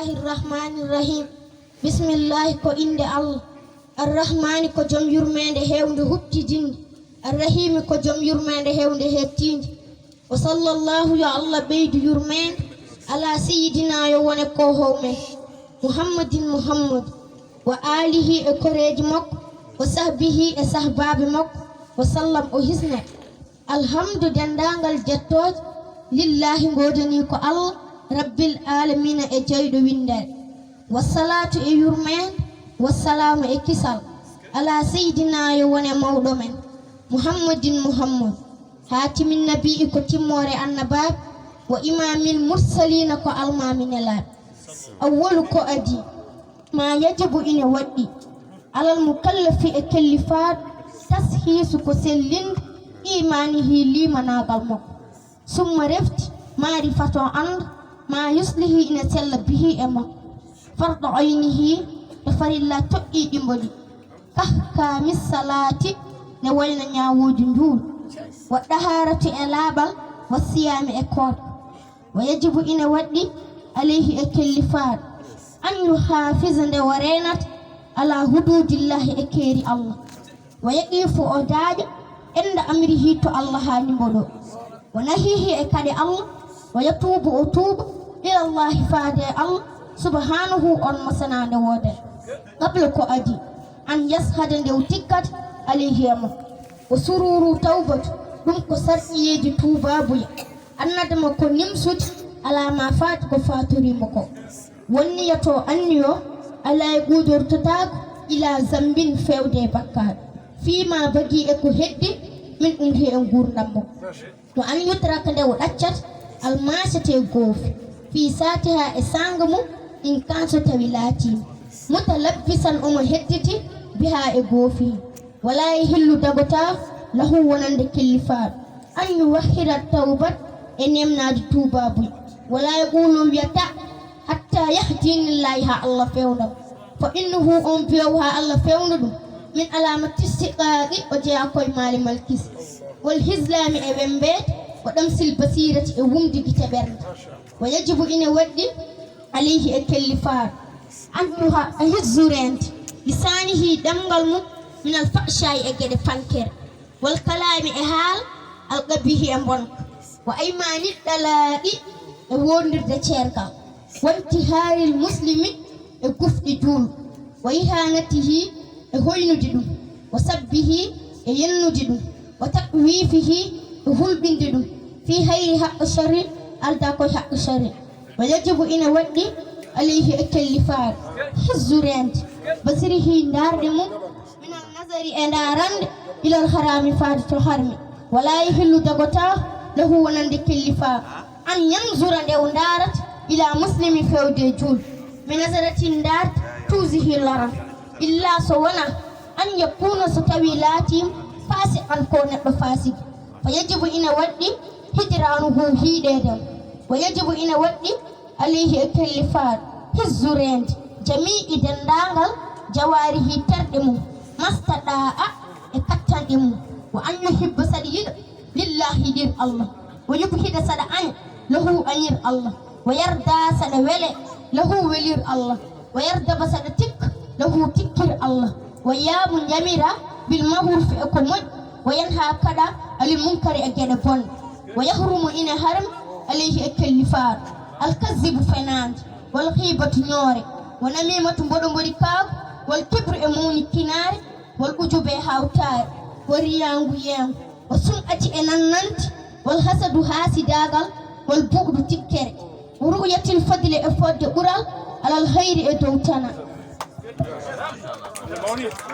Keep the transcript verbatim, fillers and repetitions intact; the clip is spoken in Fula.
Bismillahi rahmani rahim. Bismillahi ko innde Allah. Arrahmani ko jom yurmeende heewnde huɓtidinde. Arrahimi ko jom yurmeende heewnde heettiinde. Wa sallallahu, yo Allah ɓeydu yurmeende ala sayyidina, yo wone koohoowo men, Muhammadin Muhammad, wa alihi, e koreeji makko, wa sahbihi, e sahbaaɓe makko, wa sallam, o hisne. Alhamdu, denndaangal jettooje, lillahi, ngoodanii ko Allah, rabbil alamina, e jeyɗo winndere. Wa salaatu e yurmeende, wa salaamu e kisal, ala sayyidina, yo wone mawɗo men, Muhammadin Muhammad, haatimin nabii, ko timmoore annabaaɓe, wa imaamil mursaliina, ko almaami nelaaɓe. Awwalu, ko adii, ma yajibu, ina waɗɗi, alal mukallafi, e kellifaaɗo, tashiisu, ko sellinde, imaanihi, liimanaagal makko. Summa, refti, maarifatu, annda, ma yuslihi, ina sella, bihi, e makko, fardu aynihi, e farilla toɗɗiiɗi mboɗi, kahkaami salaati, ne wayno ñaawooji njuul, wa ɗahaaratu, e laaɓal, wa siyaami, e koorka. Wa yajibu, ina waɗɗi, alayhi, e kellifaaɗo, an yuhaafiza, nde o reenata, ala huduudillahi, e keeri Allah. Wa yaqifu, o daaƴa, inda amrihi, to Allah haani mbo ɗo. Wa nahihi, e kaɗe Allah. Wa yatuubu, o tuuba, ilallahi, faade e Allah, subhanahu, on mo sanaande woodere. Qabla, ko adii, an yashhada, nde o tikkata, alayhi, e mo. Wa sururu tawbatu, ɗum ko sarɗiyeeji tuubaabuya. Annadama, ko nimsude, ala ma faati, ko faatorii mo ko. Wonniyatu, anniyo, alaa, e ɓuuɗortotaako, ila zambin, feewde e bakkaat, fii ma baqi, e ko heddi, min umrihi, e nguurndam mum. Wa an yutraka, nde o ɗaccata, almaasiyata, e goofi, fii saatiha, e saanga mum, in kaan, so tawi laatiima, mutalabbisan, omo hedditi, biha, e goofi. Wala yahillu, dagotaako, lahu, wonande kellifaaɗo, an yuwahhira tawbat, e neemnaade tuubaabuya. Wala yaqulu, wiyata, hatta yahdini llahi, haa Allah feewndam. Fa innahu, on beewu, haa Allah feewndo ɗum, min alaamati siqaaqi, o jeyaa koye maale malkisi, wal hislaami, e wembeede, wa damsil basiirati, e wumde gite ɓernde. Wa yajibu, ina waɗɗi, alayhi, e kellifaaɗo, an yuha, a hizzureende, lisaanihi, ɗemngal mum, minal fahshaa'i, e geɗe pankere, wal kalaami, e haala, al qabiihi, e mbonka, wa aymaani ɗalaaqi, e woondirde ceergal, wa intihaaril muslimi, e gufɗi juulɗo, wa ihaanatihi, e hoynude ɗum, wa sabbihi, e yennude ɗum, wa takwiifihi, e hulɓinde ɗum, fii hayri, haqqi sharri, aldaa koye haqqi sharri. Wa yajibu, ina waɗɗi, alayhi, e kellifaaɗo, hizzureende, basirihi, ndaarde mum, minal nazari, e ndaarande, ilal haraami, faade to harmi, wala yahillu, dagotaako, lahu, wonande kellifaaɗo, an yanzura, nde o ndaarata, ila muslimi, feewde e juulɗo, bi nazaratin, ndaarde, tuuzihi, loran, illa, so wonaa, an yakuuna, so tawii laatiima, faasiqan, ko neɗɗo faasiki. Fa yajibu, ina waɗɗi, hijraanuhu, hiiɗeede mo. Wa yajibu, ina waɗɗi, alayhi, e kellifaaɗo, hizzureende, jamii'i, denndaangal, jawaarihi, terɗe mum, mastaɗaa'a, e kattanɗe mum, wa an yuhibba, saɗa yiɗa, lillahi, yiɗir Allah, wa yubhida, saɗa aña, lahu, añir Allah, wa yarda, saɗa wele, lahu, welir Allah, wa yardaba, saɗa tikka, lahu, tikkir Allah, wa yaamu, njamira, bil mahrufi, e ko moƴƴi, wa yanha, kaɗa, anil munkari, e geɗe bonɗe. Wa yahrumu, ina harmi, alayhi, e kellifaaɗo, al kazibu, fenaande, wal xiibatu, ñoore, wa namimatu, mboɗo mboɗi kaagu, wal kibru, e mawni kinaare, wal ujubu, e hawtaare, wa riyaa, nguyeeŋgu, wa sum'ati, e nannanti, wal hasadu, haasidaagal, wal bu'du, tikkere, wa ru'yatil fadli, e fodde ɓural, alal hayri, e dow tana.